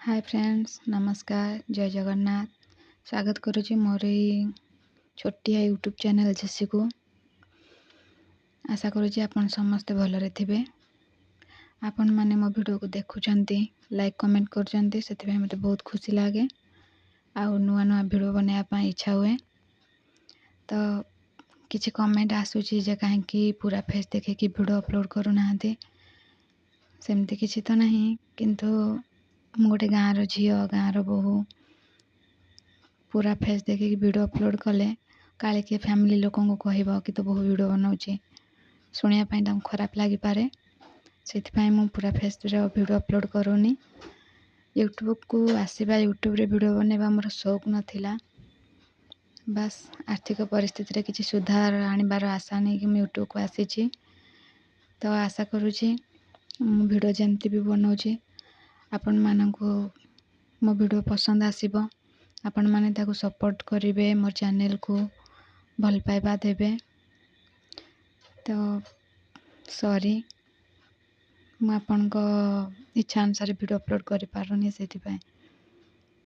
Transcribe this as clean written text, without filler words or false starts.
ହାଏ friends, ନମସ୍କାର, ଜୟ ଜଗନ୍ନାଥ। ସ୍ୱାଗତ କରୁଛି ମୋର ଏଇ ଛୋଟିଆ ୟୁଟ୍ୟୁବ୍ ଚ୍ୟାନେଲ୍ ଜେସିକୁ। ଆଶା କରୁଛି ଆପଣ ସମସ୍ତେ ଭଲରେ ଥିବେ। ଆପଣମାନେ ମୋ ଭିଡ଼ିଓକୁ ଦେଖୁଛନ୍ତି, ଲାଇକ୍, କମେଣ୍ଟ କରୁଛନ୍ତି, ସେଥିପାଇଁ ମୋତେ ବହୁତ ଖୁସି ଲାଗେ ଆଉ ନୂଆ ନୂଆ ଭିଡ଼ିଓ ବନେଇବା ପାଇଁ ଇଚ୍ଛା ହୁଏ। ତ କିଛି କମେଣ୍ଟ ଆସୁଛି ଯେ କାହିଁକି ପୁରା ଫେସ୍ ଦେଖିକି ଭିଡ଼ିଓ ଅପଲୋଡ଼ କରୁନାହାନ୍ତି। ସେମିତି କିଛି ତ ନାହିଁ, କିନ୍ତୁ ମୁଁ ଗୋଟେ ଗାଁର ଝିଅ, ଗାଁର ବୋହୂ। ପୁରା ଫେସ୍ ଦେଖିକି ଭିଡ଼ିଓ ଅପଲୋଡ଼ କଲେ କାଳେ କିଏ ଫ୍ୟାମିଲି ଲୋକଙ୍କୁ କହିବ କି ତୋ ବୋହୂ ଭିଡ଼ିଓ ବନାଉଛି, ଶୁଣିବା ପାଇଁ ତାଙ୍କୁ ଖରାପ ଲାଗିପାରେ। ସେଥିପାଇଁ ମୁଁ ପୁରା ଫେସ୍ର ଭିଡ଼ିଓ ଅପଲୋଡ଼ କରୁନି। ୟୁଟ୍ୟୁବକୁ ଆସିବା, ୟୁଟ୍ୟୁବରେ ଭିଡ଼ିଓ ବନେଇବା ମୋର ସଉକ ନଥିଲା। ବାସ୍, ଆର୍ଥିକ ପରିସ୍ଥିତିରେ କିଛି ସୁଧାର ଆଣିବାର ଆଶା ନେଇକି ମୁଁ ୟୁଟ୍ୟୁବକୁ ଆସିଛି। ତ ଆଶା କରୁଛି ମୁଁ ଭିଡ଼ିଓ ଯେମିତି ବି ବନାଉଛି, ଆପଣମାନଙ୍କୁ ମୋ ଭିଡ଼ିଓ ପସନ୍ଦ ଆସିବ, ଆପଣମାନେ ତାକୁ ସପୋର୍ଟ କରିବେ, ମୋ ଚ୍ୟାନେଲକୁ ଭଲ ପାଇବା ଦେବେ। ତ ସରି, ମୁଁ ଆପଣଙ୍କ ଇଚ୍ଛା ଅନୁସାରେ ଭିଡ଼ିଓ ଅପଲୋଡ଼ କରିପାରୁନି ସେଥିପାଇଁ।